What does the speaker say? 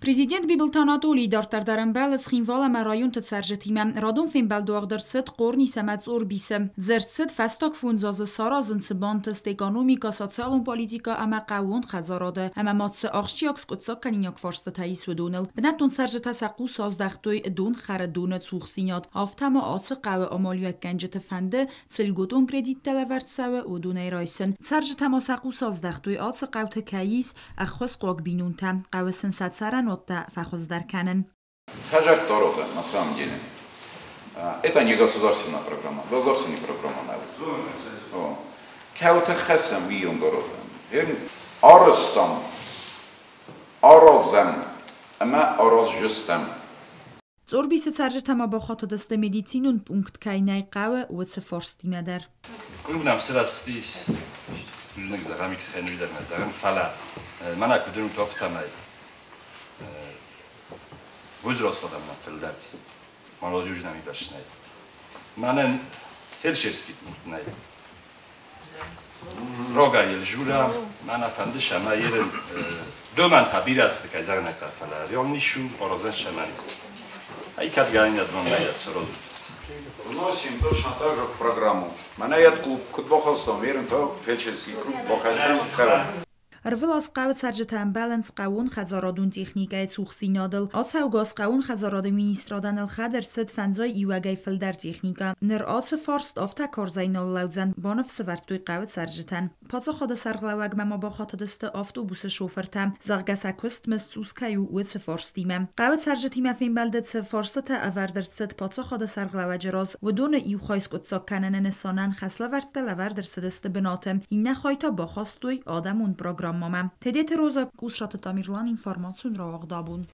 Президент Бибылты Анатолий дарддӕр дӕр ӕмбӕлы Цхинвал ӕмӕ районты цӕрджытимӕ. Радон фембӕлд уагъд ӕрцыд Хъорнис ӕмӕ Цъорбисы. Дзырд цыд, фӕстаг 5 азы саразын цы бантыст экономикӕ, социалон политикӕ ӕмӕ хъӕууон хӕдзарады, ӕмӕ ма цы ахсджиаг скъуыддзагкӕнинаг фарстытӕ ис, уыдоныл. Бынӕттон цӕрджытӕ сӕ хъус аздӕхтой донхӕры доны цухдзинад, афтӕ ма ацы хъӕуы амалиуӕггӕнджыты фӕнды, цы льготон кредиттӕ лӕвӕрд цӕуы, уыдонӕй райсын. Цӕрджытӕ ма сӕ хъус аздӕхтой, ацы хъӕуты кӕй ис ӕххуысхъуаг бинонтӕ, хъӕуы сын сӕ цӕрӕнуӕттӕ фӕхуыздӕр кӕнын. Хӕдзӕрттӕ аразӕм, на самом деле. Это не государственная программа, государственная программа нӕу. Кӕуты хӕссӕм, уыйонг аразӕм. Арӕзтам, аразӕм ӕмӕ аразджыстӕм. Цъорбисы цӕрджытӕ ма бахатыдысты медицинон пункт кӕй нӕй хъӕуы, уыцы фарстимӕ дӕр. Клуб нӕм сырӕзтис, бузныг зӕгъӕм, тыххӕй дӕр нӕ зӕгъӕм, фӕлӕ мӕнӕ куыд уынут, афтӕмӕй возраст адӕммӕ фылдӕр ис. Молодежь нӕм ибӕрц нӕй. Мӕнӕн фельдшерский пункт нӕй. Рогӕй йыл жура, мӕнӕ фӕнды сӕмӕ ерын домӕнтӕ бирӕ сты, кӕй зӕгъын ӕй хъӕуы, фӕлӕ реон ис у, аразӕн сӕмӕн ис. Ай кӕд гӕнӕн дон нӕй саразут. Вносим точно так же в программу. Мӕнӕ йӕ клуб куыд бахастам, ерын та фельдшерский клуб бахӕссӕм хӕрӕн. Ӕрвылаз хъӕуы цӕрджытӕ ӕмбӕлынц хъӕууон хӕдзарадон техникӕйы цухдзинадыл. Ацӕугӕ аз хъӕууон хӕдзарады министрадӕн ӕлхӕд ӕрцыд 51-ӕй фылдӕр техникӕ. Ныр ацы фарст афтӕ карзӕй нал лӕудзӕн, баныфсӕвӕрдтой хъӕуы цӕрджытӕн. Паддзахады сӕргълӕууӕгмӕ ма бахатыдысты автобусы шофыртӕ, зӕгъгӕ сӕ куыстмызд цъус кӕй у, уыцы фарстимӕ. Хъӕуы цӕрджытимӕ фембӕлды цы фарстытӕ ӕвӕрд ӕрцыд паддзахады сӕргълӕууӕджы раз, уыдоны иу хай скъуыддзаг кӕныны нысанӕн хӕслӕвӕрдтӕ лӕвӕрд ӕрцыдысты бынаты, иннӕ хай та бахастой адӕмон программӕмӕ. Тедеты Роза, Къусраты Тамерлан, информацион рауагъд «Абон».